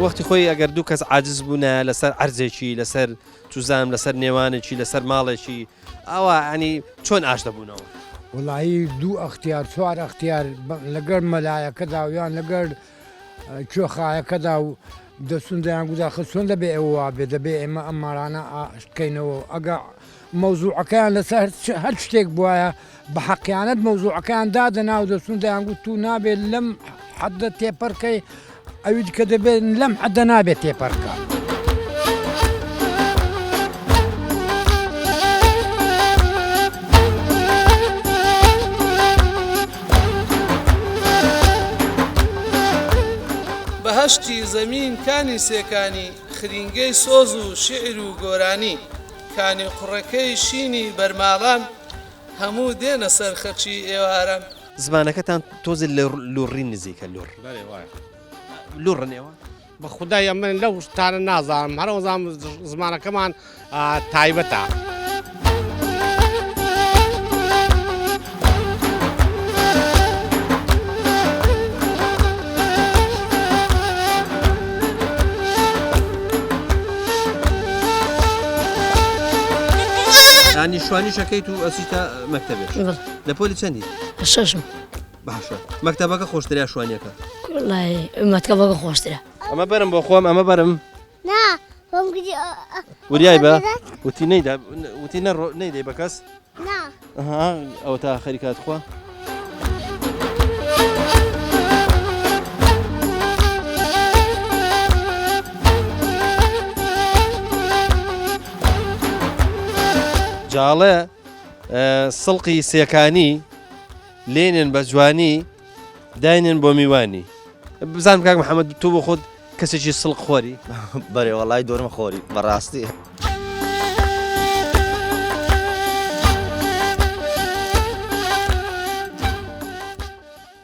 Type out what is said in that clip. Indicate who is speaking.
Speaker 1: وەختی خۆی ئەگەر دوو کەس عاجز بوونە لەسەر عەرزێکی لەسەر چوزانم لەسەر نێوانێکی لەسەر ماڵێکی ئاوا ینی چۆن ئاش دەبوونەوە؟
Speaker 2: وەڵایی دوو ئەختیار چوار ئەختیار لەگەر مەلایەکەدا و یان لەگەر کوێخایەکەدا و دەچون دەیان گوت ئاخر چۆن دەبێ ئەوە وابێ دەبێ ئێمە ئەم ماڵانە ئاشت بکەینەوە ئەگە مەوزوعەکەیان لەسەر هەر شتێک بواە بە حەقیانەت مەوزوعەکەیان دادەنا و دەچون دەیان گوت تو نابێت لەم حەدە تێپەرکەی ئەوی دیکە دەبێت لەم حەدە نابێت تێپەرکە.
Speaker 3: بەهەشتی زەمین کانی سێکانی خرینگەی سۆز و شیعر و گۆرانی کانی قوڕەکەی شینی بەرماڵان هەموو دێنە سەر خەرچی ئێواران.
Speaker 1: زمانەکەتان تۆزێ لە لوڕی نزیکە لوڕ.
Speaker 4: بەرێ وایە.
Speaker 1: لوڕن ئێوە؟
Speaker 4: بە خودای ئەمن لەو شتانە نازانم هەر ئەوزام زمانەکەمان تایبەتە.
Speaker 1: ینی شوانیش ئەکەیت و ئەچیتە مەکتەبێ لە پۆلی چەندی؟
Speaker 5: شەشم.
Speaker 1: باشە مەکتەبەکە خۆشترە یا شوانیەکە؟
Speaker 5: وەڵای مەکتەبەکە خۆشترە.
Speaker 1: ئەمە بەرم بۆ خۆم ئەمە بەرم.
Speaker 6: نا خۆم گوتی
Speaker 1: وریای بە وتی نەیدا وتی نەڕۆ نەیدەی بە کەس
Speaker 6: نا
Speaker 1: ئەها ئەوە تا خەریکات خوا. جاڵێ سڵقی سێکانی لێنێن بە جوانی داینێن بۆ میوانی بزانم کاک محەممەد تۆ بۆ خۆت کەسێکی سڵق خۆری
Speaker 7: بەرێ وەڵای دۆرمە خۆری بەڕاستی.